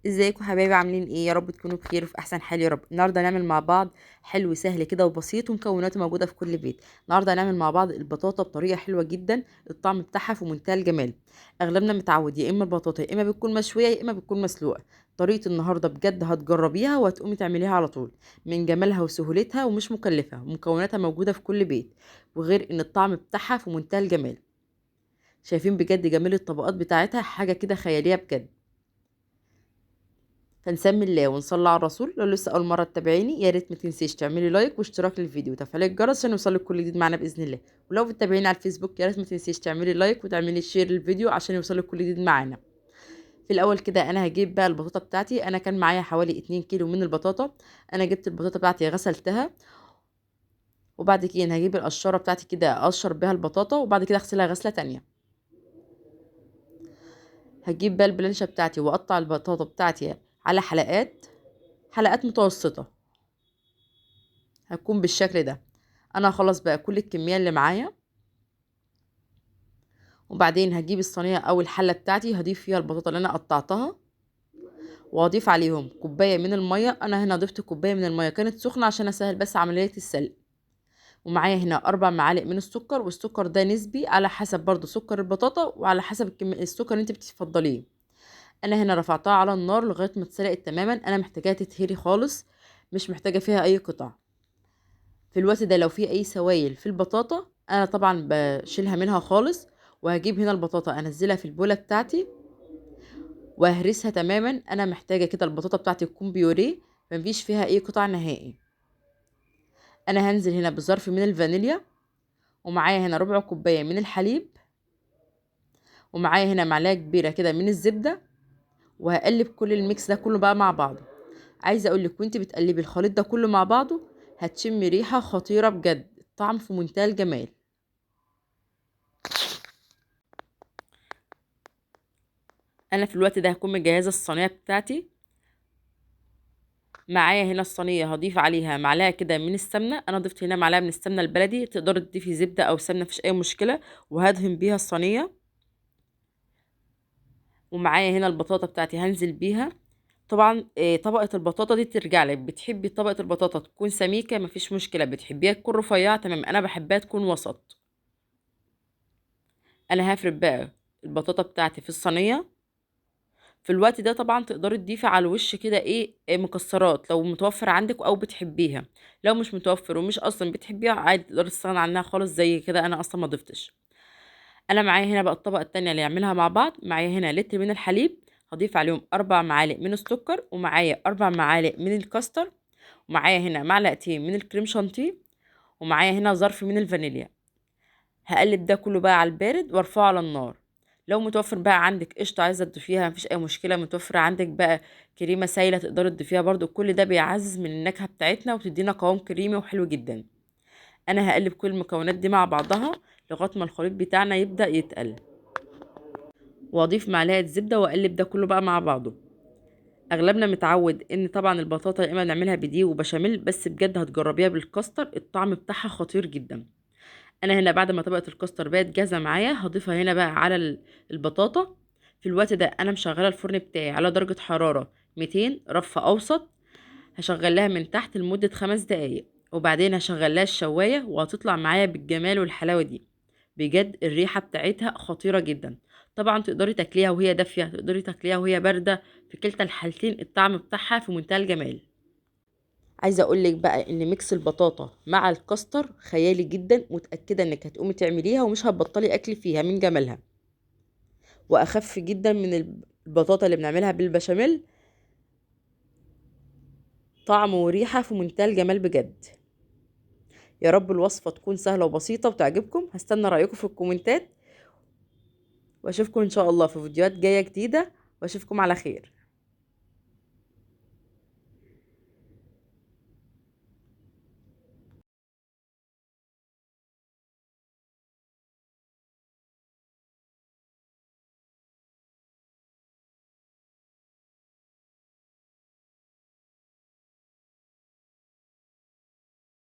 ازيكم حبايبي؟ عاملين ايه؟ يا رب تكونوا بخير وفي احسن حال يا رب. النهارده هنعمل مع بعض حلو سهل كده وبسيط ومكوناته موجودة في كل بيت. النهارده هنعمل مع بعض البطاطا بطريقة حلوة جدا، الطعم بتاعها في منتهى الجمال. اغلبنا متعود يا اما البطاطا يا اما بتكون مشوية يا اما بتكون مسلوقة. طريقه النهارده بجد هتجربيها وهتقومي تعمليها على طول، من جمالها وسهولتها ومش مكلفة ومكوناتها موجودة في كل بيت، وغير ان الطعم بتاعها في منتهى الجمال. شايفين بجد جمال الطبقات بتاعتها، حاجة كده خيالية بجد. فنسمي الله ونصلي على الرسول. لو لسه اول مرة تتابعيني يا ريت ما تنسيش تعملي لايك واشتراك للفيديو وتفعيل الجرس عشان يوصلك كل جديد معانا باذن الله. ولو بتتابعيني على الفيسبوك يا ريت ما تنسيش تعملي like وتعملي share للفيديو عشان يوصلك كل جديد معانا. في الاول كده انا هجيب بقى البطاطا بتاعتي. انا كان معايا حوالي 2 كيلو من البطاطا. انا جبت البطاطا بتاعتي غسلتها، وبعد كده انا هجيب القشرة بتاعتي كده اقشر بيها البطاطا، وبعد كده اغسلها غسله تانية. هجيب بقى البلانشه بتاعتي واقطع البطاطا بتاعتي على حلقات، حلقات متوسطة، هتكون بالشكل ده. انا هخلص بقى كل الكمية اللي معايا، وبعدين هجيب الصينية او الحلة بتاعتي هضيف فيها البطاطا اللي انا قطعتها، واضيف عليهم كوباية من المية. انا هنا ضفت كوباية من المية كانت سخنة عشان اسهل بس عملية السلق. ومعايا هنا 4 معالق من السكر، والسكر ده نسبي على حسب برضو سكر البطاطا وعلى حسب السكر اللي انت بتفضليه. انا هنا رفعتها على النار لغاية ما اتسلقت تماما. انا محتاجاها تتهري خالص، مش محتاجه فيها اي قطع. في الوقت ده لو في اي سوائل في البطاطا انا طبعا بشيلها منها خالص. وهجيب هنا البطاطا انزلها في البوله بتاعتي واهرسها تماما. انا محتاجه كده البطاطا بتاعتي تكون بيوريه، مفيش فيها اي قطع نهائي. انا هنزل هنا بظرف من الفانيليا، ومعايا هنا ربع كوباية من الحليب، ومعايا هنا معلقه كبيرة كده من الزبدة، وهقلب كل ال mix ده كله بقى مع بعضه. عايزه اقول لك وانت بتقلبي الخليط ده كله مع بعضه هتشمي ريحه خطيرة بجد، الطعم في منتهى الجمال. انا في الوقت ده هكون مجهزة الصينية بتاعتي. معايا هنا الصينية هضيف عليها معلقه كده من السمنة. انا ضفت هنا معلقه من السمنة البلدي، تقدري تضيفي زبدة او سمنه مفيش اي مشكلة، وهدهن بيها الصينية. ومعايا هنا البطاطا بتاعتي هنزل بيها. طبعا طبقه البطاطا دي ترجع لك، بتحبي طبقه البطاطا تكون سميكة مفيش مشكلة، بتحبيها تكون رفيعة تمام، انا بحبها تكون وسط. انا هفرد بقى البطاطا بتاعتي في الصينية. في الوقت ده طبعا تقدري تضيفي على الوش كده ايه مكسرات لو متوفر عندك او بتحبيها. لو مش متوفر ومش اصلا بتحبيها عادي تقدري تستغني عنها خالص، زي كده انا اصلا ما ضفتش. انا معايا هنا بقى الطبقة التانية اللي هعملها مع بعض. معايا هنا لتر من الحليب، هضيف عليهم 4 معالق من السكر، ومعايا 4 معالق من الكاستر، ومعايا هنا معلقتين من الكريم شانتيه، ومعايا هنا ظرف من الفانيليا. هقلب ده كله بقى على البارد وارفعه على النار. لو متوفر بقى عندك قشطه عايزه تضيفيها مفيش اي مشكلة، متوفر عندك بقى كريمة سايله تقدري تضيفيها برده، كل ده بيعزز من النكهة بتاعتنا وبتدينا قوام كريمي وحلو جدا. انا هقلب كل المكونات دي مع بعضها لغاية ما الخليط بتاعنا يبدا يتقل، واضيف معلقه زبدة واقلب ده كله بقى مع بعضه. اغلبنا متعود ان طبعا البطاطا يا اما نعملها بدقيق وبشاميل، بس بجد هتجربيها بالكاستر الطعم بتاعها خطير جدا. انا هنا بعد ما طبقه الكاستر بقت جاهزة معايا هضيفها هنا بقى على البطاطا. في الوقت ده انا مشغله الفرن بتاعي على درجه حرارة 200 رف اوسط، هشغل لها من تحت لمدة 5 دقايق، وبعدين هشغل لها الشوايه وهتطلع معايا بالجمال والحلاوه دي. بجد الريحة بتاعتها خطيرة جدا. طبعا تقدري تاكليها وهي دافيه، تقدري تاكليها وهي باردة، في كلتا الحالتين الطعم بتاعها في منتهى الجمال. عايزه اقول لك بقى ان mix البطاطا مع الكاستر خيالي جدا، متاكدة انك هتقومي تعمليها ومش هتبطلي اكل فيها من جمالها، واخف جدا من البطاطا اللي بنعملها بالبشاميل. طعم وريحه في منتهى الجمال بجد. يا رب الوصفة تكون سهلة وبسيطة وتعجبكم. هستنى رايكم في الكومنتات، واشوفكم ان شاء الله في فيديوهات جاية جديدة، واشوفكم على خير.